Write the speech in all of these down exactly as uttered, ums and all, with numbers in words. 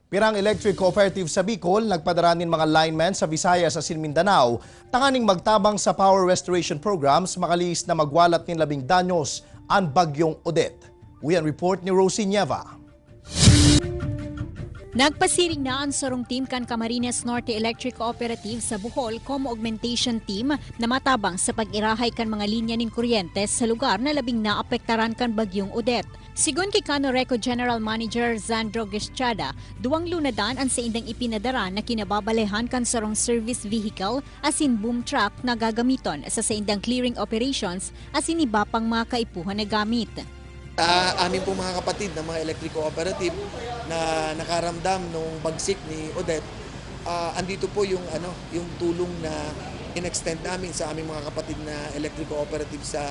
Pirang electric cooperative sa Bicol nagpadara nin mga linemen sa Visayas asin Mindanao tanganing magtabang sa power restoration programs makalihis na magwalat nin labing danyos an Bagyong Odette. Uyan report ni Rosie Nieva. Nagpasiring na an sarong team kan Camarines Norte Electric Cooperative sa Bohol, Como Augmentation Team, na matabang sa pag-irahay kan mga linya nin kuryente sa lugar na labing naapektaran kan Bagyong Odette. Sigon ki Canoreco General Manager Zandro Guischada, duwang lunadan an saindang ipinadara na kinababalehan kan sarong service vehicle asin boom truck na gagamiton sa saindang clearing operations asin iba pang mga kaipuhan na gamit. Sa amin pong mga kapatid na mga electric cooperative na nakaramdam nung bagsik ni Odette, ah, andito po yung ano, yung tulong na in-extend namin sa aming mga kapatid na electric cooperative sa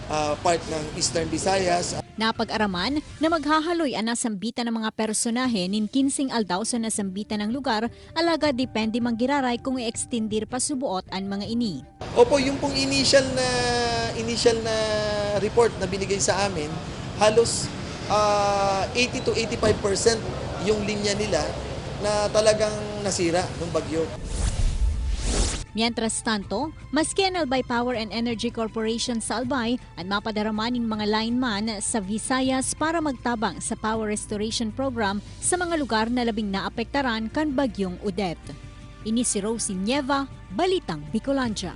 ah, part ng Eastern Visayas. Napag-araman na maghahaloy an nasambitan na mga personahe nin kinseng aldaw sa nasambitan na lugar, alagad depende man giraray kung i-extendir pa suboot an mga ini. Opo, yung pong initial na initial na report na binigay sa amin, halos ah, eighty to eighty-five percent yung linya nila na talagang nasira ng bagyo. Mientras tanto, maski an Albay Power and Energy Corporation sa Albay an mapadara man nin mga lineman sa Visayas para magtabang sa power restoration program sa mga lugar na labing naapektaran kan Bagyong Odette. Ini si Rosie Nieva, Balitang Bicolandia.